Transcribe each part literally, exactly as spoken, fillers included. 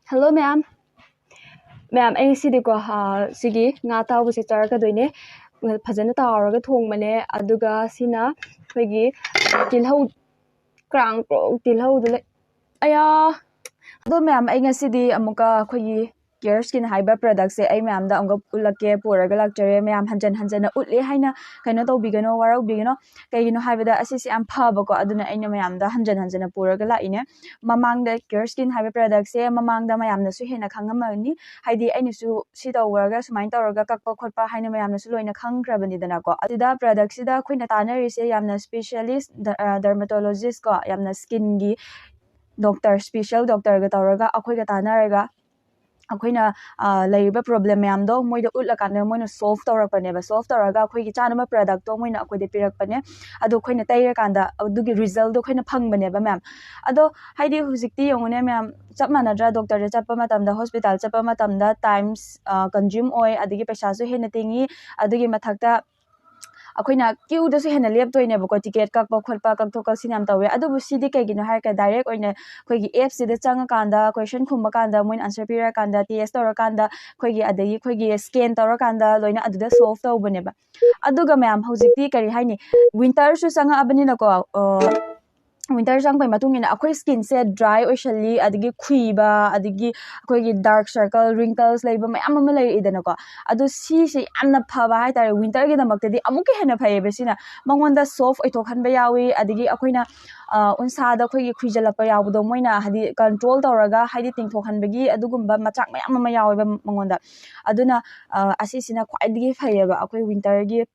Hello ꯃꯌꯥꯝ꯫ ꯃꯌꯥꯝ, ꯑꯩ ꯉꯁꯤꯗꯤꯀꯣ, ꯑꯥ, ꯁꯤꯒꯤ ꯉꯥ ꯑꯇꯥꯎꯕꯁꯦ ꯆꯥꯔꯛꯀꯗꯣꯏꯅꯦ꯫ ꯐꯖꯅ ꯇꯥꯎꯔꯒ ꯊꯣꯡꯕꯅꯦ꯫ ꯑꯗꯨꯒ ꯁꯤꯅ ꯑꯩꯈꯣꯏꯒꯤ ꯇꯤꯜꯍꯧ, ꯀ꯭ꯔꯥꯡ ꯀ꯭ꯔꯣꯡ ꯇꯤꯜꯍꯧꯗꯨ ꯂꯩ꯫ ꯑꯌꯥ! ꯑꯗꯣ ꯃꯌꯥꯝ, ꯑꯩ ꯉꯁꯤꯗꯤ ꯑꯃꯨꯛꯀ ꯑꯩꯈꯣꯏꯒꯤ Care Skin ꯍꯥꯏꯕ product ꯁꯦ ꯑꯩ ꯃꯌꯥꯝꯗ ꯑꯃꯨꯛꯀ ꯎꯠꯂꯛꯀꯦ, ꯄꯨꯔꯒ ꯂꯥꯛꯆꯔꯦ꯫ ꯃꯌꯥꯝ ꯍꯟꯖꯟ ꯍꯟꯖꯟꯅ ꯎꯠꯂꯦ ꯍꯥꯏꯅ ꯀꯩꯅꯣ ꯇꯧꯕꯤꯒꯅꯣ, ꯋꯥꯔꯧꯕꯤꯒꯅꯣ꯫ ꯀꯩꯒꯤꯅꯣ ꯍꯥꯏꯕꯗ ꯑꯁꯤꯁꯦ ꯌꯥꯝ ꯐꯕꯀꯣ, ꯑꯗꯨꯅ ꯑꯩꯅ ꯃꯌꯥꯝꯗ ꯍꯟꯖꯟ ꯍꯟꯖꯟꯅ ꯄꯨꯔꯒ ꯂꯥꯛꯏꯅꯦ꯫ ꯃꯃꯥꯡꯗ Care Skin ꯍꯥꯏꯕ product ꯁꯦ ꯃꯃꯥꯡꯗ ꯃꯌꯥꯝꯅꯁꯨ ꯍꯦꯟꯅ ꯈꯪꯉꯝꯃꯅꯤ, ꯍꯥꯏꯗꯤ ꯑꯩꯅꯁꯨ ꯁꯤ ꯇꯧꯔꯒ ꯁꯨꯃꯥꯏꯅ ꯇꯧꯔꯒ ꯀꯛꯄ ꯈꯣꯠꯄ ꯍꯥꯏꯅ ꯃꯌꯥꯝꯅꯁꯨ ꯂꯣꯏꯅ ꯈꯪꯈ꯭ꯔꯕꯅꯤꯗꯅꯀꯣ꯫ ꯑꯗꯨꯗ product ꯁꯤꯗ ꯑꯩꯈꯣꯏꯅ ꯇꯥꯟꯅꯔꯤꯁꯦ ꯌꯥꯝꯅ specialist ꯗ-, ꯑ, dermatologist ꯀꯣ, ꯌꯥꯝꯅ skin ꯒꯤ doctor, special doctor ꯒ ꯇꯧꯔꯒ ꯑꯩꯈꯣꯏꯒ ꯇꯥꯟꯅꯔꯒ ꯑꯩꯈꯣꯏꯅ, ꯑ, ꯂꯩꯔꯤꯕ problem ꯃꯌꯥꯝꯗꯣ ꯃꯣꯏꯗ ꯎꯠꯂꯀꯥꯟꯗ ꯃꯣꯏꯅ solve ꯇꯧꯔꯛꯄꯅꯦꯕ꯫ Solve ꯇꯧꯔꯒ ꯑꯩꯈꯣꯏꯒꯤ ꯆꯥꯅꯕ product ꯇꯣ ꯃꯣꯏꯅ ꯑꯩꯈꯣꯏꯗ ꯄꯤꯔꯛꯄꯅꯦ꯫ ꯑꯗꯣ ꯑꯩꯈꯣꯏꯅ ꯇꯩꯔꯀꯥꯟꯗ ꯑꯗꯨꯒꯤ result ꯇꯣ ꯑꯩꯈꯣꯏꯅ ꯐꯪꯕꯅꯦꯕ ꯃꯌꯥꯝ꯫ ꯑꯗꯣ ꯍꯥꯏꯗꯤ ꯍꯧꯖꯤꯛꯇꯤ ꯌꯦꯡꯉꯨꯅꯦ ꯃꯌꯥꯝ, ꯆꯞ ꯃꯥꯟꯅꯗ꯭ꯔꯥ? Doctor ꯗ ꯆꯠꯄ ꯃꯇꯝꯗ, hospital ꯆꯠꯄ ꯃꯇꯝꯗ times, ꯑ, consume ꯑꯣꯏ, ꯑꯗꯒꯤ ꯄꯩꯁꯥꯁꯨ ꯍꯦꯟꯅ ꯇꯤꯡꯉꯤ, ꯑꯗꯨꯒꯤ ꯃꯊꯛꯇ ꯑꯩꯈꯣꯏꯅ queue ꯗꯁꯨ ꯍꯦꯟꯅ ꯂꯦꯞꯇꯣꯏꯅꯦꯕꯀꯣ, ticket ꯀꯛꯄ ꯈꯣꯠꯄ, ꯀꯛꯊꯣꯛ ꯀꯛꯁꯤꯟ ꯌꯥꯝ ꯇꯧꯋꯦ꯫ ꯑꯗꯨꯕꯨ ꯁꯤꯗꯤ ꯀꯩꯒꯤꯅꯣ ꯍꯥꯏꯔꯒ direct ꯑꯣꯏꯅ ꯑꯩꯈꯣꯏꯒꯤ app ꯁꯤꯗ ꯆꯪꯉꯀꯥꯟꯗ, question ꯈꯨꯝꯕ ꯀꯥꯟꯗ, ꯃꯣꯏꯅ answer ꯄꯤꯔꯀꯥꯟꯗ, test ꯇꯧꯔꯀꯥꯟꯗ, ꯑꯩꯈꯣꯏꯒꯤ, ꯑꯗꯒꯤ ꯑꯩꯈꯣꯏꯒꯤ scan ꯇꯧꯔꯀꯥꯟꯗ ꯂꯣꯏꯅ ꯑꯗꯨꯗ solve ꯇꯧꯕꯅꯦꯕ꯫ ꯑꯗꯨꯒ ꯃꯌꯥꯝ, ꯍꯧꯖꯤꯛꯇꯤ ꯀꯔꯤ ꯍꯥꯏꯅꯤ, winter ꯁꯨ ꯆꯪꯉꯛꯑꯕꯅꯤꯅꯀꯣ, ꯑ, winter ꯆꯪꯕꯩ ꯃꯇꯨꯡ ꯏꯟꯅ ꯑꯩꯈꯣꯏ skin ꯁꯦ dry ꯑꯣꯏꯁꯜꯂꯤ, ꯑꯗꯒꯤ ꯈꯨꯏꯕ, ꯑꯗꯒꯤ ꯑꯩꯈꯣꯏꯒꯤ dark circle, wrinkles ꯂꯩꯕ ꯃꯌꯥꯝ ꯑꯃ ꯂꯩꯔꯛꯏꯗꯅꯀꯣ꯫ ꯑꯗꯣ ꯁꯤꯁꯦ ꯌꯥꯝꯅ ꯐꯕ ꯍꯥꯏꯇꯥꯔꯦ, winter ꯒꯤꯗꯃꯛꯇꯗꯤ ꯑꯃꯨꯛꯀ ꯍꯦꯟꯅ ꯐꯩꯌꯦꯕ ꯁꯤꯅ꯫ ꯃꯉꯣꯟꯗ soft ꯑꯣꯏꯊꯣꯛꯍꯟꯕ ꯌꯥꯎꯏ, ꯑꯗꯒꯤ ꯑꯩꯈꯣꯏꯅ, ꯑ, ꯎꯟꯁꯥꯗ ꯑꯩꯈꯣꯏꯒꯤ ꯈꯨꯏꯖꯜꯂꯛꯄ ꯌꯥꯎꯕꯗꯣ ꯃꯣꯏꯅ ꯍꯥꯏꯗꯤ control ꯇꯧꯔꯒ, ꯍꯥꯏꯗꯤ ꯇꯤꯡꯊꯣꯛꯍꯟꯕꯒꯤ ꯑꯗꯨꯒꯨꯝꯕ ꯃꯆꯥꯛ ꯃꯌꯥꯝ ꯑꯃ ꯌꯥꯎꯋꯦꯕ ꯃꯉꯣꯟꯗ꯫ ꯑꯗꯨꯅ, ꯑ, ꯑꯁꯤꯁꯤꯅ ꯈ꯭ꯋꯥꯏꯗꯒꯤ ꯐꯩꯌꯦꯕ ꯑꯩꯈꯣꯏ winter ꯒꯤ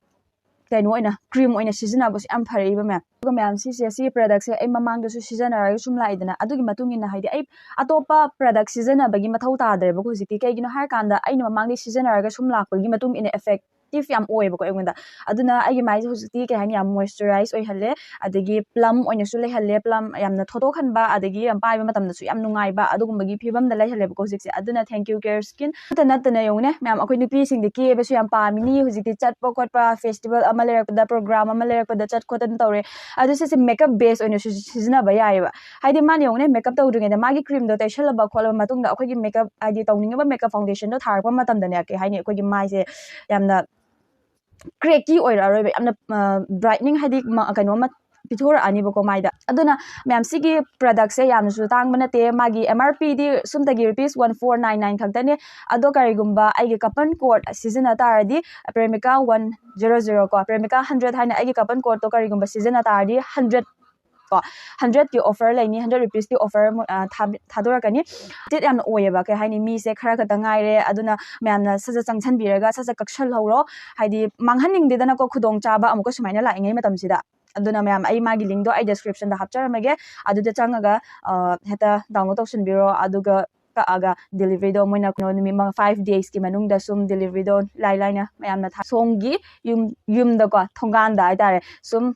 ꯀꯩꯅꯣ ꯑꯣꯏꯅ, cream ꯑꯣꯏꯅ ꯁꯤꯖꯤꯟꯅꯕꯁꯨ ꯌꯥꯝ ꯐꯔꯛꯏꯕ ꯃꯌꯥꯝ꯫ ꯑꯗꯨꯒ ꯃꯌꯥꯝ, ꯁꯤꯁꯦ, ꯁꯤꯒꯤ product ꯁꯦ ꯑꯩ ꯃꯃꯥꯡꯗꯁꯨ ꯁꯤꯖꯤꯟꯅꯔꯒ ꯁꯨꯝ ꯂꯥꯛꯏꯗꯅ, ꯑꯗꯨꯒꯤ ꯃꯇꯨꯡ ꯏꯟꯅ ꯍꯥꯏꯗꯤ ꯑꯩ ꯑꯇꯣꯞꯄ product ꯁꯤꯖꯤꯟꯅꯕꯒꯤ ꯃꯊꯧ ꯇꯥꯗ꯭ꯔꯦꯕꯀꯣ ꯍꯧꯖꯤꯛꯇꯤ꯫ ꯀꯩꯒꯤꯅꯣ ꯍꯥꯏꯔꯀꯥꯟꯗ ꯑꯩꯅ ꯃꯃꯥꯡꯗꯩ ꯁꯤꯖꯤꯟꯅꯔꯒ ꯁꯨꯝ ꯂꯥꯛꯄꯒꯤ ꯃꯇꯨꯡ ꯏꯟꯅ effect ꯑꯦꯛꯇꯤꯚ ꯌꯥꯝ ꯑꯣꯏꯌꯦꯕꯀꯣ ꯑꯩꯉꯣꯟꯗ꯫ ꯑꯗꯨꯅ ꯑꯩꯒꯤ ꯃꯥꯏꯁꯦ ꯍꯧꯖꯤꯛꯇꯤ ꯀꯩ ꯍꯥꯏꯅꯤ, ꯌꯥꯝ ꯃꯣꯏꯆꯔꯥꯏꯁ ꯑꯣꯏꯍꯜꯂꯦ, ꯑꯗꯒꯤ ꯄ꯭ꯂꯝ ꯑꯣꯏꯅꯁꯨ ꯂꯩꯍꯜꯂꯦ, ꯄ꯭ꯂꯝ ꯌꯥꯝꯅ ꯊꯣꯠꯇꯣꯛꯍꯟꯕ, ꯑꯗꯒꯤ ꯌꯥꯝ ꯄꯥꯏꯕ ꯃꯇꯝꯗꯁꯨ ꯌꯥꯝ ꯅꯨꯡꯉꯥꯏꯕ, ꯑꯗꯨꯒꯨꯝꯕꯒꯤ ꯐꯤꯕꯝꯗ ꯂꯩꯍꯜꯂꯦꯕꯀꯣ ꯍꯧꯖꯤꯛꯁꯦ꯫ ꯑꯗꯨꯅ Thank You Care Skin ꯈꯛꯇ ꯅꯠꯇꯅ ꯌꯦꯡꯉꯨꯅꯦ ꯃꯌꯥꯝ, ꯑꯩꯈꯣꯏ ꯅꯨꯄꯤꯁꯤꯡꯗꯤ ꯀꯦꯕꯁꯨ ꯌꯥꯝ ꯄꯥꯝꯃꯤꯅꯤ, ꯍꯧꯖꯤꯛꯇꯤ ꯆꯠꯄ ꯈꯣꯠꯄ, ꯐꯦꯁꯇꯤꯚꯦꯜ ꯑꯃ ꯂꯩꯔꯛꯄꯗ, ꯄ꯭ꯔꯣꯒ꯭ꯔꯥꯝ ꯑꯃ ꯂꯩꯔꯛꯄꯗ ꯆꯠ ꯈꯣꯠꯇꯅ ꯇꯧꯔꯦ꯫ ꯑꯗꯨ ꯁꯤꯁꯦ ꯃꯦꯀꯞ ꯕꯦꯁ ꯑꯣꯏꯅꯁꯨ ꯁꯤꯖꯤꯟꯅꯕ ꯌꯥꯏꯑꯕ꯫ ꯍꯥꯏꯗꯤ ꯃꯥꯅ ꯌꯦꯡꯉꯨꯅꯦ, ꯃꯦꯀꯞ ꯇꯧꯗ꯭ꯔꯤꯉꯩꯗ ꯃꯥꯒꯤ ꯀ꯭ꯔꯤꯝꯗꯣ ꯇꯩꯁꯜꯂꯕ ꯈꯣꯠꯂꯕ ꯃꯇꯨꯡꯗ ꯑꯩꯈꯣꯏꯒꯤ ꯃꯦꯀꯞ, ꯍꯥꯏꯗꯤ ꯇꯧꯅꯤꯡꯉꯤꯕ ꯃꯦꯀꯞ ꯐꯥꯎꯟꯗꯦꯁꯟꯗꯣ ꯊꯥꯔꯛꯄ ꯃꯇꯝꯗꯅꯦ, ꯀꯩ ꯍꯥꯏꯅꯤ, ꯑꯩꯈꯣꯏꯒꯤ ꯃꯥꯏꯁꯦ ꯌꯥꯝꯅ ꯀ꯭ꯔꯦꯛꯀꯤ ꯑꯣꯏꯔꯛꯑꯔꯣꯏꯕ, ꯌꯥꯝꯅ ꯕ꯭ꯔꯥꯏꯠꯅꯤꯡ, ꯍꯥꯏꯗꯤ ꯃ-, ꯀꯩꯅꯣꯝꯃ ꯄꯤꯊꯣꯔꯛꯑꯅꯤꯕꯀꯣ ꯃꯥꯏꯗ꯫ ꯑꯗꯨꯅ ꯃꯌꯥꯝ, ꯁꯤꯒꯤ ꯄ꯭ꯔꯗꯛꯁꯦ ꯌꯥꯝꯅꯁꯨ ꯇꯥꯡꯕ ꯅꯠꯇꯦ, ꯃꯥꯒꯤ M R P ꯗꯤ ꯁꯨꯝꯇꯒꯤ rupees one four nine nine ꯈꯛꯇꯅꯦ꯫ ꯑꯗꯣ ꯀꯔꯤꯒꯨꯝꯕ ꯑꯩꯒꯤ ꯀꯄꯟ ꯀꯣꯗ ꯁꯤꯖꯤꯟꯅ ꯇꯥꯔꯗꯤ, ꯄ꯭ꯔꯦꯃꯤꯀꯥ ꯋꯥꯟ ꯖꯦꯔꯣ ꯖꯦꯔꯣ ꯀꯣ, ꯄ꯭ꯔꯦꯃꯤꯀꯥ ꯍꯟꯗ꯭ꯔꯦꯠ ꯍꯥꯏꯅ ꯑꯩꯒꯤ ꯀꯄꯟ ꯀꯣꯗꯇꯣ ꯀꯔꯤꯒꯨꯝꯕ ꯁꯤꯖꯤꯟꯅ ꯇꯥꯔꯗꯤ, ꯍꯟꯗ꯭ꯔꯦꯠ ꯀꯣ, ꯍꯟꯗ꯭ꯔꯦꯠꯀꯤ ꯑꯣꯐꯔ ꯂꯩꯅꯤ, ꯍꯟꯗ꯭ꯔꯦꯠ ꯔꯨꯄꯤꯁꯀꯤ ꯑꯣꯐꯔ ꯊꯥꯗꯣꯔꯛꯀꯅꯤ꯫ ꯇꯤꯠ ꯌꯥꯝꯅ ꯑꯣꯏꯌꯦꯕ, ꯀꯩ ꯍꯥꯏꯅꯤ, ꯃꯤꯁꯦ ꯈꯔ ꯈꯛꯇ ꯉꯥꯏꯔꯦ꯫ ꯑꯗꯨꯅ ꯃꯌꯥꯝꯅ ꯁꯠ ꯁꯠ ꯆꯪꯁꯟꯕꯤꯔꯒ ꯁꯠ ꯁꯠ ꯀꯛꯁꯜꯍꯧꯔꯣ꯫ ꯍꯥꯏꯗꯤ ꯃꯥꯡꯍꯟꯅꯤꯡꯗꯦꯗꯅꯀꯣ, ꯈꯨꯗꯣꯡꯆꯥꯕ ꯑꯃꯨꯛꯀ ꯁꯨꯃꯥꯏꯅ ꯂꯥꯛꯏꯉꯩ ꯃꯇꯝꯁꯤꯗ꯫ ꯑꯗꯨꯅ ꯃꯌꯥꯝ, ꯑꯩ ꯃꯥꯒꯤ ꯂꯤꯡꯗꯣ ꯑꯩ ꯗꯤꯁꯀ꯭ꯔꯤꯞꯁꯟꯗ ꯍꯥꯞꯆꯔꯝꯃꯒꯦ, ꯑꯗꯨꯗ ꯆꯪꯉꯒ, ꯑ, ꯍꯦꯛꯇ ꯗꯥꯎꯟꯂꯣꯗ ꯇꯧꯁꯟꯕꯤꯔꯣ꯫ ꯑꯗꯨꯒ ꯀꯛꯑꯒ ꯗꯦꯂꯤꯚꯔꯤꯗꯣ ꯃꯣꯏꯅ ꯀꯩꯅꯣ ꯅꯨꯃꯤꯠ ꯃꯉꯥ, ꯐꯥꯏꯚ ꯗꯦꯖꯀꯤ ꯃꯅꯨꯡꯗ ꯁꯨꯝ ꯗꯦꯂꯤꯚꯔꯤꯗꯣ ꯂꯥꯏ ꯂꯥꯏꯅ ꯃꯌꯥꯝꯅ ꯊꯥ-, ꯁꯣꯝꯒꯤ ꯌꯨꯝ, ꯌꯨꯝꯗꯀꯣ, ꯊꯣꯡꯒꯥꯟꯗ ꯍꯥꯏꯇꯥꯔꯦ, ꯁꯨꯝ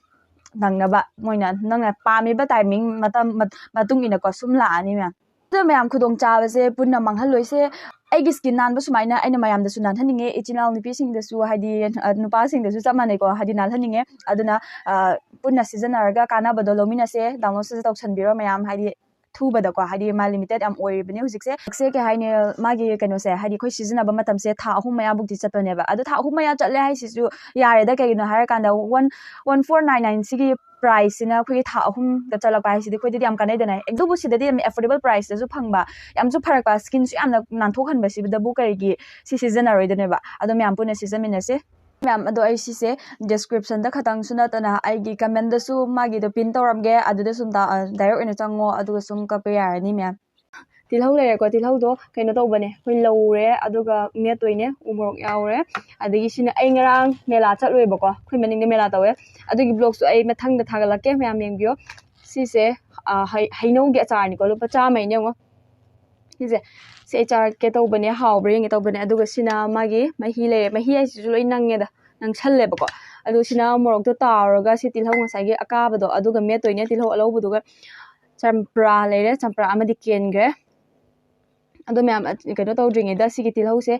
ꯅꯪꯅꯕ ꯃꯣꯏꯅ ꯅꯪꯅ ꯄꯥꯝꯃꯤꯕ ꯇꯥꯏꯃꯤꯡ ꯃꯇꯝ ꯃꯠ-, ꯃꯇꯨꯡ ꯏꯟꯅꯀꯣ ꯁꯨꯝ ꯂꯥꯛꯑꯅꯤ ꯃꯌꯥꯝ꯫ ꯑꯗꯣ ꯃꯌꯥꯝ, ꯈꯨꯗꯣꯡꯆꯥꯕꯁꯦ ꯄꯨꯟꯅ ꯃꯥꯡꯍꯜꯂꯣꯏꯁꯦ꯫ ꯑꯩꯒꯤ ꯁ꯭ꯀꯤꯟ ꯅꯥꯟꯕ ꯁꯨꯃꯥꯏꯅ ꯑꯩꯅ ꯃꯌꯥꯝꯗꯁꯨ ꯅꯥꯟꯍꯟꯅꯤꯡꯉꯦ, ꯏꯆꯤꯜ ꯏꯅꯥꯎ ꯅꯨꯄꯤꯁꯤꯡꯗꯁꯨ, ꯍꯥꯏꯗꯤ, ꯑ, ꯅꯨꯄꯥꯁꯤꯡꯗꯁꯨ ꯆꯞ ꯃꯥꯟꯅꯩꯀꯣ, ꯍꯥꯏꯗꯤ ꯅꯥꯟꯍꯟꯅꯤꯡꯉꯦ꯫ ꯑꯗꯨꯅ, ꯑ, ꯄꯨꯟꯅ ꯁꯤꯖꯤꯟꯅꯔꯒ ꯀꯥꯟꯅꯕꯗꯣ ꯂꯧꯃꯤꯟꯅꯁꯦ, ꯗꯥꯎꯟꯂꯣꯗꯁꯨ ꯇꯧꯁꯟꯕꯤꯔꯣ ꯃꯌꯥꯝ, ꯍꯥꯏꯗꯤ ꯊꯨꯕꯗꯀꯣ, ꯍꯥꯏꯗꯤ ꯃꯥ ꯂꯤꯃꯤꯇꯦꯗ ꯌꯥꯝ ꯑꯣꯏꯔꯤꯕꯅꯤ ꯍꯧꯖꯤꯛꯁꯦ꯫ ꯁꯦ ꯀꯩ ꯍꯥꯏꯅꯤ, ꯃꯥꯒꯤ ꯀꯩꯅꯣꯁꯦ, ꯍꯥꯏꯗꯤ ꯑꯩꯈꯣꯏ ꯁꯤꯖꯤꯟꯅꯕ ꯃꯇꯝꯁꯦ ꯊꯥ ꯑꯍꯨꯝ ꯃꯌꯥꯕꯨꯛꯇꯤ ꯆꯠꯄꯅꯦꯕ꯫ ꯑꯗꯣ ꯊꯥ ꯑꯍꯨꯝ ꯃꯌꯥ ꯆꯠꯂꯦ ꯍꯥꯏꯁꯤꯁꯨ ꯌꯥꯔꯦꯗ, ꯀꯩꯒꯤꯅꯣ ꯍꯥꯏꯔꯀꯥꯟꯗ one, one four nine nine ꯁꯤꯒꯤ ꯄ꯭ꯔꯥꯏꯁꯁꯤꯅ ꯑꯩꯈꯣꯏꯒꯤ ꯊꯥ ꯑꯍꯨꯝꯗ ꯆꯠꯂꯛꯄ ꯍꯥꯏꯁꯤꯗꯤ ꯑꯩꯈꯣꯏꯗꯗꯤ ꯌꯥꯝ ꯀꯥꯟꯅꯩꯗꯅ꯫ ꯑꯗꯨꯕꯨ ꯁꯤꯗꯗꯤ ꯌꯥꯝ ꯑꯦꯐꯣꯔꯗꯦꯕꯜ ꯄ꯭ꯔꯥꯏꯁꯇꯁꯨ ꯐꯪꯕ, ꯌꯥꯝꯁꯨ ꯐꯔꯛꯄ, ꯁ꯭ꯀꯤꯟꯁꯨ ꯌꯥꯝꯅ ꯅꯥꯟꯊꯣꯛꯍꯟꯕꯁꯤꯗꯕꯨ ꯀꯔꯤꯒꯤ ꯁꯤ ꯁꯤꯖꯤꯟꯅꯔꯣꯏꯗꯣꯏꯅꯦꯕ? ꯑꯗꯣ ꯃꯌꯥꯝ ꯄꯨꯟꯅ ꯁꯤꯖꯤꯟꯃꯤꯟꯅꯁꯦ꯫ ꯃꯌꯥꯝ, ꯑꯗꯣ ꯑꯩ ꯁꯤꯁꯦ ꯗꯤꯁꯀ꯭ꯔꯤꯞꯁꯟꯗ ꯈꯇꯪꯁꯨ ꯅꯠꯇꯅ ꯑꯩꯒꯤ ꯀꯃꯦꯟꯗꯁꯨ ꯃꯥꯒꯤꯗꯣ ꯄꯤꯟ ꯇꯧꯔꯝꯒꯦ, ꯑꯗꯨꯗ ꯁꯨꯝ ꯗꯥ-, ꯑ, ꯗꯥꯏꯔꯦꯛ ꯑꯣꯏꯅ ꯆꯪꯉꯣ, ꯑꯗꯨꯒ ꯁꯨꯝ ꯀꯛꯄ ꯌꯥꯔꯅꯤ ꯃꯌꯥꯝ꯫ ꯇꯤꯜꯍꯧ ꯂꯩꯔꯦꯀꯣ, ꯇꯤꯜꯍꯧꯗꯣ ꯀꯩꯅꯣ ꯇꯧꯕꯅꯦ, ꯑꯩꯈꯣꯏ ꯂꯧꯔꯦ, ꯑꯗꯨꯒ ꯃꯦꯠꯇꯣꯏꯅꯦ, ꯎ ꯃꯣꯔꯣꯛ ꯌꯥꯎꯔꯦ꯫ ꯑꯗꯒꯤ ꯁꯤꯅ ꯑꯩ ꯉꯔꯥꯡ ꯃꯦꯂꯥ ꯆꯠꯂꯨꯏꯕꯀꯣ, ꯑꯩꯈꯣꯏ ꯃꯅꯤꯡꯗ ꯃꯦꯂꯥ ꯇꯧꯋꯦ, ꯑꯗꯨꯒꯤ ꯕ꯭ꯂꯣꯛꯁꯨ ꯑꯩ ꯃꯊꯪꯗ ꯊꯥꯒꯠꯂꯛꯀꯦ, ꯃꯌꯥꯝ ꯌꯦꯡꯕꯤꯌꯣ꯫ ꯁꯤꯁꯦ, ꯑ, ꯍꯩ-, ꯍꯩꯅꯧꯒꯤ ꯑꯆꯥꯔꯅꯤꯀꯣ, ꯂꯨꯄꯥ ꯆꯥꯝꯃꯩꯅꯦ ꯌꯦꯡꯉꯣ꯫ ꯁꯤꯁꯦ, ꯁꯤ ꯑꯩ ꯆꯥꯔꯛꯀꯦ ꯇꯧꯕꯅꯦ, ꯍꯥꯎꯕ꯭ꯔꯥ ꯌꯦꯡꯒꯦ ꯇꯧꯕꯅꯦ꯫ ꯑꯗꯨꯒ ꯁꯤꯅ ꯃꯥꯒꯤ ꯃꯍꯤ ꯂꯩꯔꯦ, ꯃꯍꯤ ꯍꯥꯏꯁꯤꯁꯨ ꯂꯣꯏ ꯅꯪꯉꯦꯗ, ꯅꯪꯁꯜꯂꯦꯕꯀꯣ꯫ ꯑꯗꯨ ꯁꯤꯅ ꯃꯣꯔꯣꯛꯇꯣ ꯇꯥꯎꯔꯒ ꯁꯤ ꯇꯤꯜꯍꯧ ꯉꯁꯥꯏꯒꯤ ꯑꯀꯥꯕꯗꯣ ꯑꯗꯨꯒ ꯃꯦꯠꯇꯣꯏꯅꯦ, ꯇꯤꯜꯍꯧ ꯑꯂꯧꯕꯗꯨꯒ꯫ ꯆꯝꯄ꯭ꯔꯥ ꯂꯩꯔꯦ, ꯆꯝꯄ꯭ꯔꯥ ꯑꯃꯗꯤ ꯀꯦꯟꯈ꯭ꯔꯦ꯫ ꯑꯗꯣ ꯃꯌꯥꯝ, ꯑ, ꯀꯩꯅꯣ ꯇꯧꯗ꯭ꯔꯤꯉꯩꯗ ꯁꯤꯒꯤ ꯇꯤꯜꯍꯧꯁꯦ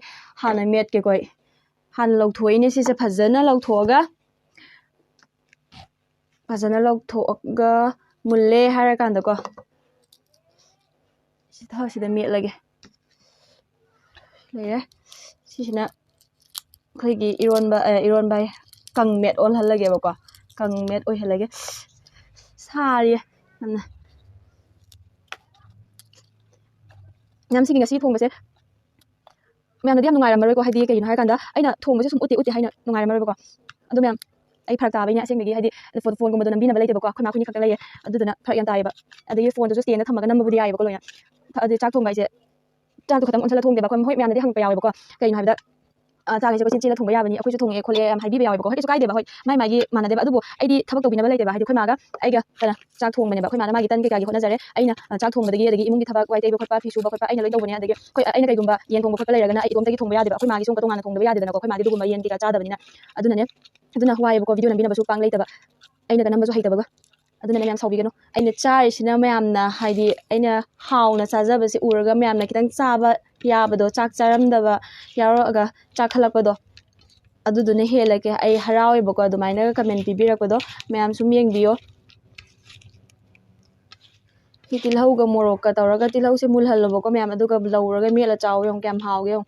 ꯍꯥꯟꯅ ꯃꯦꯠꯀꯦꯀꯣ ꯑꯩ꯫ ꯍꯥꯟꯅ ꯂꯧꯊꯣꯛꯏꯅꯦ ꯁꯤꯁꯦ ꯐꯖꯅ ꯂꯧꯊꯣꯛꯑꯒ, ꯐꯖꯅ ꯂꯧꯊꯣꯛꯑꯒ ꯃꯨꯜꯂꯦ ꯍꯥꯏꯔꯀꯥꯟꯗꯀꯣ, ꯁꯤ ꯊꯥꯎꯁꯤꯗ ꯃꯦꯠꯂꯒꯦ꯫ ꯂꯩꯔꯦ꯫ ꯁꯤꯁꯤꯅ ꯑꯩꯈꯣꯏꯒꯤ ꯏꯔꯣꯟꯕ, ꯑ, ꯏꯔꯣꯟꯕ ꯍꯥꯏ, ꯀꯪꯃꯦꯠ ꯑꯣꯜꯍꯜꯂꯒꯦꯕꯀꯣ꯫ ꯀꯪꯃꯦꯠ ꯑꯣꯏꯍꯜꯂꯒꯦ꯫ ꯁꯥꯔꯤꯌꯦ ꯌꯥꯝꯅ꯫ ꯃꯌꯥꯝ, ꯁꯤꯒꯤ ꯉꯁꯤ ꯊꯣꯡꯕꯁꯦ ꯃꯌꯥꯝꯅꯗꯤ ꯌꯥꯝ ꯅꯨꯡꯉꯥꯏꯔꯝꯃꯔꯣꯏꯀꯣ, ꯍꯥꯏꯗꯤ ꯀꯩꯒꯤꯅꯣ ꯍꯥꯏꯔꯀꯥꯟꯗ ꯑꯩꯅ ꯊꯣꯡꯕꯁꯦ ꯁꯨꯝ ꯎꯠꯇꯦ ꯎꯠꯇꯦ ꯍꯥꯏꯅ ꯅꯨꯡꯉꯥꯏꯔꯝꯃꯔꯣꯏꯕꯀꯣ꯫ ꯑꯗꯨ ꯃꯌꯥꯝ, ꯑꯩ ꯐꯔꯛ ꯇꯥꯕꯩꯅꯦ ꯑꯁꯦꯡꯕꯒꯤ, ꯍꯥꯏꯗꯤ ꯐꯣꯟ, ꯐꯣꯟꯒꯨꯝꯕꯗꯣ ꯅꯝꯕꯤꯅꯕ ꯂꯩꯇꯦꯕꯀꯣ, ꯑꯩꯈꯣꯏ ꯃꯥ ꯑꯩꯈꯣꯏꯅꯤ ꯈꯛꯇ ꯂꯩꯌꯦ꯫ ꯑꯗꯨꯗꯨꯅ ꯐꯔꯛ ꯌꯥꯝ ꯇꯥꯏꯌꯦꯕ꯫ ꯑꯗꯒꯤ ꯐꯣꯟꯗꯨꯁꯨ ꯁ꯭ꯇꯦꯟꯗ ꯊꯝꯃꯒ ꯅꯝꯕꯕꯨꯗꯤ ꯌꯥꯏꯌꯦꯕꯀꯣ ꯂꯣꯏꯅ꯫ ꯑꯗꯨ ꯆꯥꯛ ꯊꯣꯡꯕ ꯍꯥꯏꯁꯦ ꯆꯥꯛꯇꯣ ꯈꯛꯇꯪ ꯑꯣꯟꯁꯤꯜꯂ ꯊꯣꯡꯗꯦꯕ꯫ ꯑꯩꯈꯣꯏ, ꯍꯣꯏ, ꯃꯌꯥꯝꯅꯗꯤ ꯍꯪꯉꯛꯄ ꯌꯥꯎꯋꯦꯕꯀꯣ, ꯀꯩꯅꯣ ꯍꯥꯏꯕꯗ, "ꯑ, ꯆꯥꯛ ꯍꯥꯏꯁꯦ ꯀꯣꯏꯆꯦꯟ ꯆꯦꯜꯂ ꯊꯣꯡꯕ ꯌꯥꯕꯅꯤ, ꯑꯩꯈꯣꯏꯁꯨ ꯊꯣꯡꯉꯛꯑꯦ ꯈꯣꯠꯂꯦ" ꯌꯥꯝ ꯍꯥꯏꯕꯤꯕ ꯌꯥꯎꯋꯦꯕꯀꯣ꯫ ꯍꯣꯏ, ꯀꯩꯁꯨ ꯀꯥꯏꯗꯦꯕ, ꯍꯣꯏ, ꯃꯥꯏ ꯃꯥꯒꯤ ꯃꯥꯟꯅꯗꯦꯕ꯫ ꯑꯗꯨꯕꯨ ꯑꯩꯗꯤ ꯊꯕꯛ ꯇꯧꯕꯤꯅꯕ ꯂꯩꯇꯦꯕ, ꯍꯥꯏꯗꯤ ꯑꯩꯈꯣꯏ ꯃꯥꯒ ꯑꯩꯒ ꯀꯩꯅꯣ ꯆꯥꯛ ꯊꯣꯡꯕꯅꯦꯕ꯫ ꯑꯩꯈꯣꯏ ꯃꯥꯅ ꯃꯥꯒꯤ ꯇꯟ ꯀꯩꯀꯥꯒꯤ ꯍꯣꯠꯅꯖꯔꯦ, ꯑꯩꯅ, ꯑ, ꯆꯥꯛ ꯊꯣꯡꯕꯗꯒꯤ, ꯑꯗꯒꯤ ꯏꯃꯨꯡꯒꯤ ꯊꯕꯛ, ꯋꯥꯏ ꯇꯩꯕ ꯈꯣꯠꯄ, ꯐꯤ ꯁꯨꯕ ꯈꯣꯠꯄ ꯑꯩꯅ ꯂꯣꯏ ꯇꯧꯕꯅꯦ꯫ ꯑꯗꯒꯤ ꯑꯩꯈꯣꯏ, ꯑꯩꯅ ꯀꯩꯒꯨꯝꯕ ꯌꯦꯟ ꯊꯣꯡꯕ ꯈꯣꯠꯄ ꯂꯩꯔꯒꯅ ꯑꯩ ꯏꯇꯣꯝꯇꯒꯤ ꯊꯣꯡꯕ ꯌꯥꯗꯦꯕ, ꯑꯩꯈꯣꯏ ꯃꯥꯒꯤꯁꯨ ꯑꯃꯨꯛꯀ ꯇꯣꯉꯥꯟꯅ ꯊꯣꯡꯗꯕ ꯌꯥꯗꯦꯗꯅꯀꯣ꯫ ꯑꯩꯈꯣꯏ ꯃꯥꯗꯤ ꯑꯗꯨꯒꯨꯝꯕ ꯌꯦꯟ ꯀꯩꯀꯥ ꯆꯥꯗꯕꯅꯤꯅ꯫ ꯑꯗꯨꯅꯅꯦ, ꯑꯗꯨꯅ ꯋꯥꯏꯌꯦꯕꯀꯣ, ꯚꯤꯗꯤꯑꯣ ꯅꯝꯕꯤꯅꯕꯁꯨ ꯄꯥꯡ ꯂꯩꯇꯕ, ꯑꯩꯅꯒ ꯅꯝꯕꯁꯨ ꯍꯩꯇꯕꯒ꯫ ꯑꯗꯨꯅꯅꯦ ꯃꯌꯥꯝ ꯁꯥꯎꯕꯤꯒꯅꯨ꯫ ꯑꯩꯅ ꯆꯥꯔꯤꯁꯤꯅ ꯃꯌꯥꯝꯅ, ꯍꯥꯏꯗꯤ, ꯑꯩꯅ ꯍꯥꯎꯅ ꯆꯥꯖꯕꯁꯦ ꯎꯔꯒ ꯃꯌꯥꯝꯅ ꯈꯤꯇꯪ ꯆꯥꯕ ꯌꯥꯕꯗꯣ, ꯆꯥꯛ ꯆꯥꯔꯝꯗꯕ ꯌꯥꯎꯔꯛꯑꯒ ꯆꯥꯛ ꯈꯜꯂꯛꯄꯗꯣ, ꯑꯗꯨꯗꯨꯅ ꯍꯦꯜꯂꯛꯀꯦ꯫ ꯑꯩ ꯍꯔꯥꯎꯋꯦꯕꯀꯣ ꯑꯗꯨꯃꯥꯏꯅꯒ ꯀꯃꯦꯟ ꯄꯤꯕꯤꯔꯛꯄꯗꯣ꯫ ꯃꯌꯥꯝꯁꯨ ꯌꯦꯡꯕꯤꯌꯣ꯫ ꯁꯤ ꯇꯤꯜꯍꯧꯒ ꯃꯣꯔꯣꯛꯀ ꯇꯧꯔꯒ ꯇꯤꯜꯍꯧꯁꯦ ꯃꯨꯜꯍꯜꯂꯣꯕꯀꯣ ꯃꯌꯥꯝ, ꯑꯗꯨꯒ ꯂꯧꯔꯒ ꯃꯦꯠꯂ ꯆꯥꯎ꯫ ꯌꯦꯡꯉꯨ ꯀꯌꯥꯝ ꯍꯥꯎꯒꯦ ꯌꯦꯡꯉꯨ꯫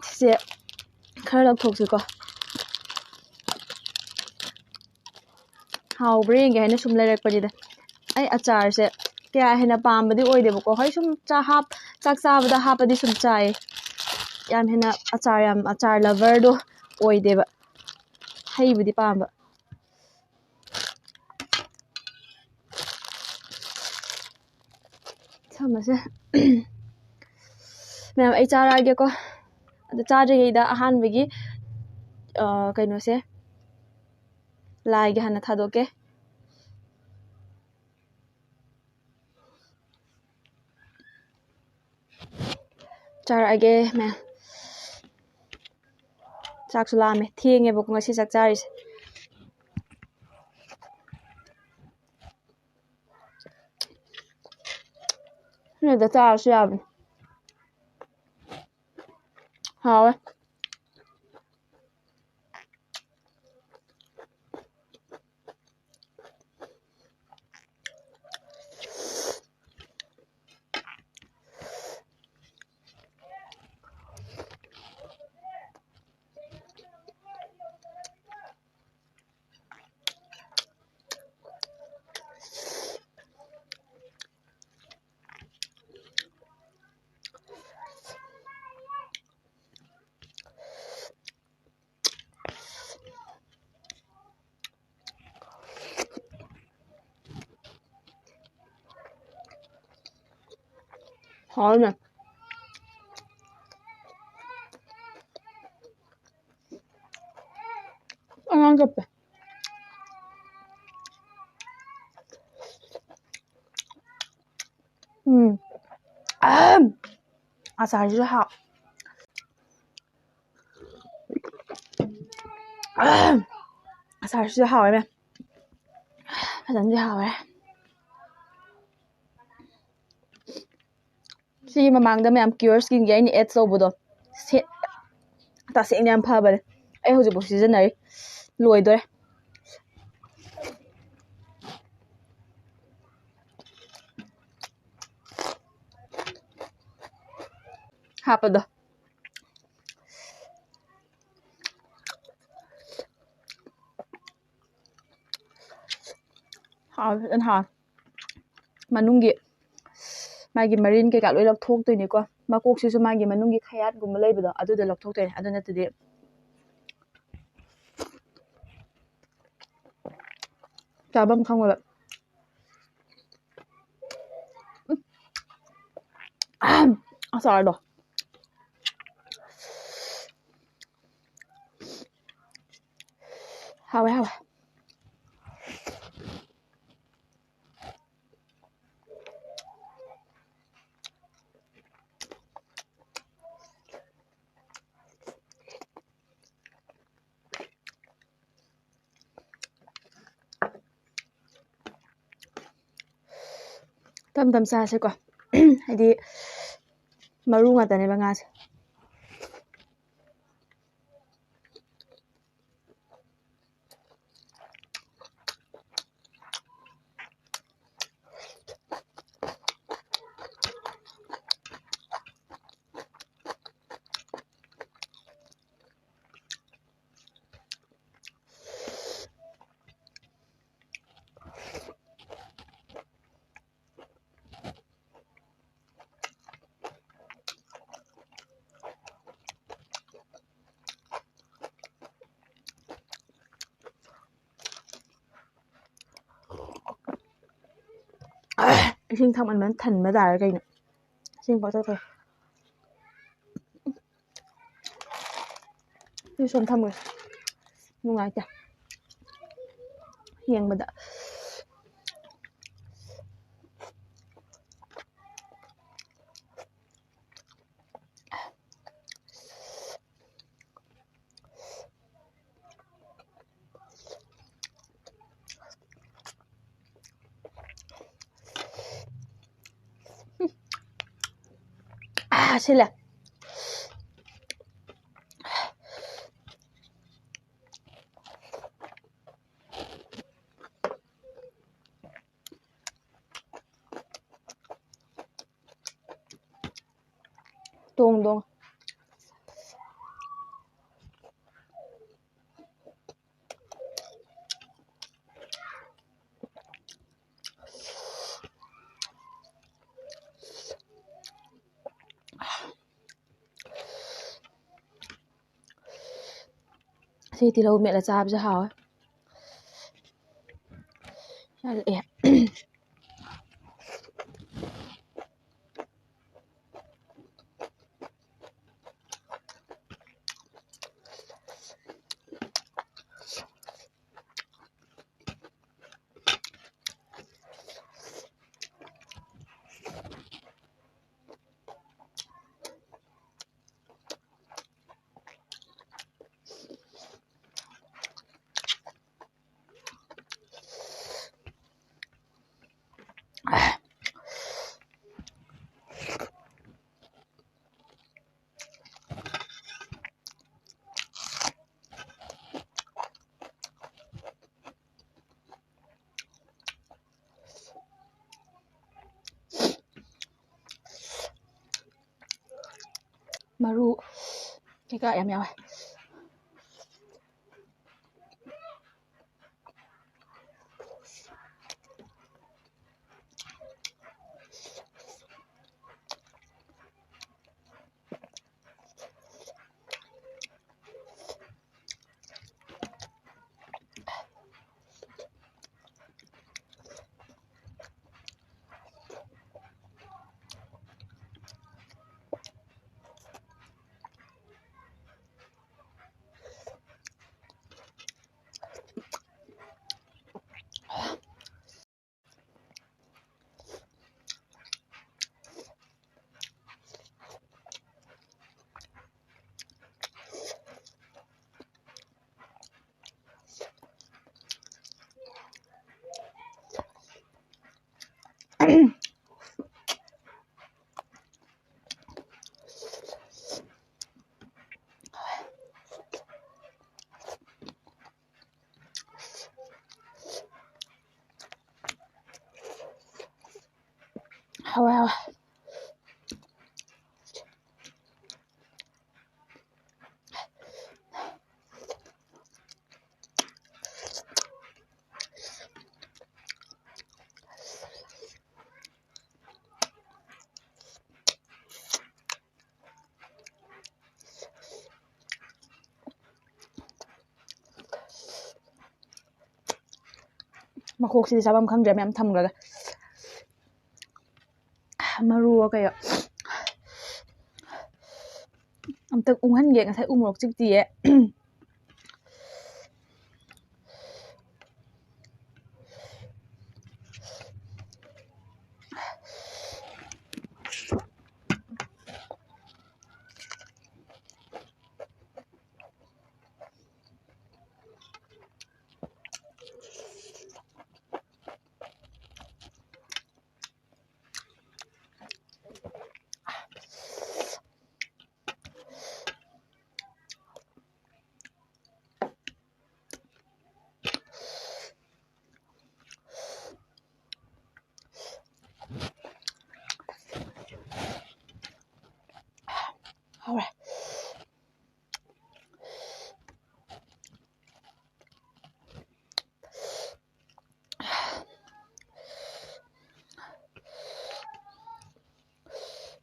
ꯁꯤꯁꯦ ꯈꯔ ꯂꯧꯊꯣꯛꯁꯤꯀꯣ꯫ ꯍꯥꯎꯕ꯭ꯔꯥ ꯌꯦꯡꯒꯦ ꯍꯥꯏꯅ ꯁꯨꯝ ꯂꯩꯔꯛꯄꯅꯤꯗ꯫ ꯑꯩ ꯑꯆꯥꯔꯁꯦ ꯀꯌꯥ ꯍꯦꯟꯅ ꯄꯥꯝꯕꯗꯤ ꯑꯣꯏꯗꯦꯕꯀꯣ꯫ ꯍꯣꯏ, ꯁꯨꯝ ꯆꯥ ꯍꯥꯞ-, ꯆꯥꯛ ꯆꯥꯕꯗ ꯍꯥꯞꯄꯗꯤ ꯁꯨꯝ ꯆꯥꯏꯌꯦ꯫ ꯌꯥꯝ ꯍꯦꯟꯅ ꯑꯆꯥꯔ, ꯌꯥꯝ ꯑꯆꯥꯔ ꯂꯚꯔꯗꯣ ꯑꯣꯏꯗꯦꯕ꯫ ꯍꯩꯕꯨꯗꯤ ꯄꯥꯝꯕ꯫ ꯊꯝꯃꯁꯦ꯫ ꯃꯌꯥꯝ, ꯑꯩ ꯆꯥꯔꯛꯑꯒꯦꯀꯣ꯫ ꯑꯗꯨ ꯆꯥꯗ꯭ꯔꯤꯉꯩꯗ ꯑꯍꯥꯟꯕꯒꯤ, ꯑ, ꯀꯩꯅꯣꯁꯦ, ꯂꯥꯏꯒꯤ ꯍꯥꯟꯅ ꯊꯥꯗꯣꯛꯀꯦ꯫ ꯆꯥꯔꯛꯑꯒꯦ ꯃꯌꯥꯝ꯫ ꯆꯥꯛꯁꯨ ꯂꯥꯝꯃꯦ꯫ ꯊꯦꯡꯉꯦꯕꯀꯣ ꯉꯁꯤ ꯆꯥꯛ ꯆꯥꯔꯤꯁꯦ꯫ ꯅꯣꯏꯗ ꯆꯥꯔꯁꯨ ꯌꯥꯕꯅꯤ꯫ ꯍꯥꯎꯋꯦ꯫ ꯍꯥꯎꯅ꯫ ꯑꯉꯥꯡ ꯀꯞꯄꯦ꯫ ꯎꯝ꯫ ꯑꯍꯝ꯫ ꯑꯆꯥꯔꯁꯤꯁꯨ ꯍꯥꯎ꯫ ꯑꯍꯝ꯫ ꯑꯆꯥꯔꯁꯤꯁꯨ ꯍꯥꯎꯋꯦ ꯃꯌꯥꯝ꯫ ꯐꯖꯅꯗꯤ ꯍꯥꯎꯋꯦ꯫ ꯁꯤꯒꯤ ꯃꯃꯥꯡꯗ ꯃꯌꯥꯝ ꯀꯤꯌꯣꯔ ꯁ꯭ꯀꯤꯟꯒꯤ ꯑꯩꯅ ꯑꯦꯗ ꯇꯧꯕꯗꯣ ꯁꯦ-, ꯇꯁꯦꯡꯅ ꯌꯥꯝ ꯐꯕꯅꯦ꯫ ꯑꯩ ꯍꯧꯖꯤꯛꯐꯥꯎ ꯁꯤꯖꯤꯟꯅꯔꯤ꯫ ꯂꯣꯏꯗꯣꯔꯦ꯫ ꯍꯥꯞꯄꯗꯣ꯫ ꯍꯥꯎꯋꯦ, ꯐꯖꯅ ꯍꯥꯎꯋꯦ꯫ ꯃꯅꯨꯡꯒꯤ ꯃꯥꯒꯤ ꯃꯔꯤꯟ ꯀꯩꯀꯥ ꯂꯣꯏ ꯂꯧꯊꯣꯛꯇꯣꯏꯅꯤꯀꯣ꯫ ꯃꯀꯣꯛꯁꯤꯁꯨ ꯃꯥꯒꯤ ꯃꯅꯨꯡꯒꯤ ꯈꯌꯥꯠꯀꯨꯝꯕ ꯂꯩꯕꯗꯣ, ꯑꯗꯨꯗꯣ ꯂꯧꯊꯣꯛꯇꯣꯏꯅꯦ꯫ ꯑꯗꯨ ꯅꯠꯇꯗꯤ ꯆꯥꯐꯝ ꯈꯪꯉꯣꯏꯕ꯫ ꯑꯆꯥꯔꯗꯣ꯫ ꯍꯥꯎꯋꯦ, ꯍꯥꯎꯋꯦ꯫ ꯇꯞ ꯇꯞ ꯆꯥꯁꯦꯀꯣ꯫ ꯍꯥꯏꯗꯤ ꯃꯔꯨ ꯉꯥꯛꯇꯅꯦꯕ ꯉꯥꯁꯦ꯫ ꯏꯁꯤꯡ ꯊꯛꯃꯟꯕꯅ ꯊꯟꯕ ꯇꯥꯔꯦ ꯀꯩꯅꯣ꯫ ꯏꯁꯤꯡ ꯄꯪꯊꯛ ꯊꯛꯑꯦ꯫ ꯁꯤ ꯁꯣꯝ ꯊꯝꯃꯨꯔꯦ꯫ ꯅꯨꯡꯉꯥꯏꯇꯦ ꯌꯦꯡꯕꯗ꯫ ꯑꯥ, ꯁꯤꯜꯂꯦ꯫ ꯇꯣꯡ ꯇꯣꯡ꯫ ꯁꯤ ꯇꯤꯜꯍꯧ ꯃꯦꯠꯂ ꯆꯥꯕꯁꯦ ꯍꯥꯎꯋꯦ꯫ ꯌꯥꯔꯛꯑꯦ꯫ ꯃꯔꯨ ꯀꯩꯀꯥ ꯌꯥꯝ ꯌꯥꯎꯋꯦ꯫ ꯍꯥꯎꯋꯦ, ꯍꯥꯎꯋꯦ꯫ ꯃꯈꯣꯛꯁꯤꯗꯤ ꯆꯥꯐꯝ ꯈꯪꯗ꯭ꯔꯦ, ꯃꯌꯥꯝ ꯊꯝꯈ꯭ꯔꯒ꯫ ꯃꯔꯨ ꯀꯩ ꯑꯝꯇ ꯎꯪꯍꯟꯒꯦ꯫ ꯉꯁꯥꯏ ꯎ ꯃꯣꯔꯣꯛ ꯆꯤꯛꯇꯤꯌꯦ꯫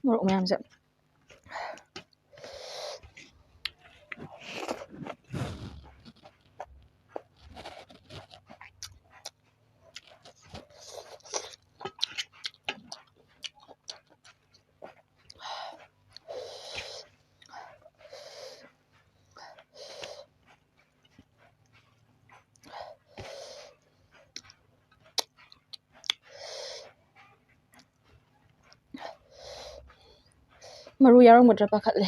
ꯃꯣꯔꯣꯛ ꯃꯌꯥꯝꯁꯦ꯫ ꯃꯔꯨ ꯌꯥꯎꯔꯝꯒꯗ꯭ꯔꯥ ꯄꯥꯈꯠꯂꯦ꯫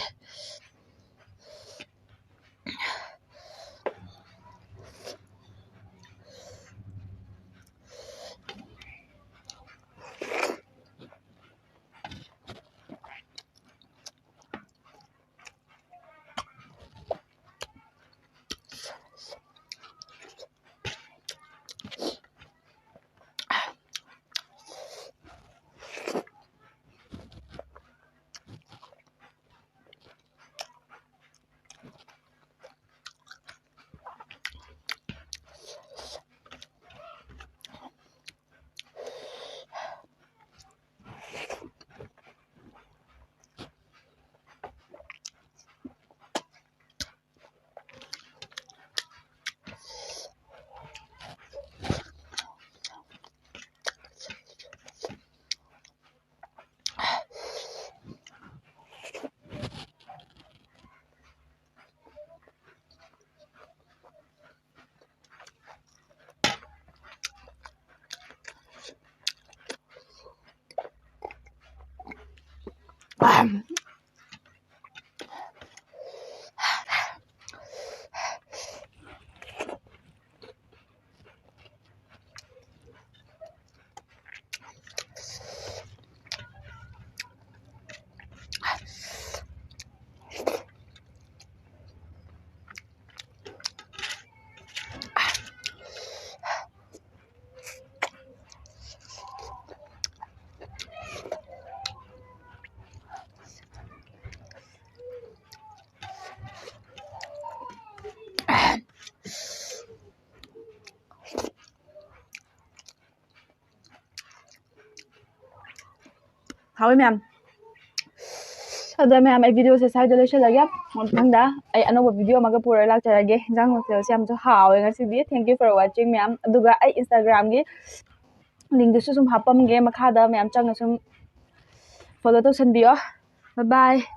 ꯍꯥꯎꯋꯤ ꯃꯌꯥꯝ꯫ ꯑꯗꯣ ꯃꯌꯥꯝ, ꯑꯩ videoꯁꯦ ꯁ꯭ꯋꯥꯏꯗ ꯂꯣꯏꯁꯤꯜꯂꯒꯦ꯫ ꯃꯊꯪꯗ ꯑꯩ ꯑꯅꯧꯕ video ꯑꯃꯒ ꯄꯨꯔꯒ ꯂꯥꯛꯆꯔꯒꯦ꯫ ꯏꯟꯖꯥꯡ ꯃꯊꯦꯜꯁꯦ ꯌꯥꯝꯁꯨ ꯍꯥꯎꯋꯦ ꯉꯁꯤꯗꯤ꯫ Thank you for watching ꯃꯌꯥꯝ꯫ ꯑꯗꯨꯒ ꯑꯩ Instagramꯒꯤ linkꯗꯨꯁꯨ ꯁꯨꯝ ꯍꯥꯞꯄꯝꯒꯦ ꯃꯈꯥꯗ, ꯃꯌꯥꯝ ꯆꯪꯉ ꯁꯨꯝ follow ꯇꯧꯁꯟꯕꯤꯌꯣ꯫ Bye bye꯫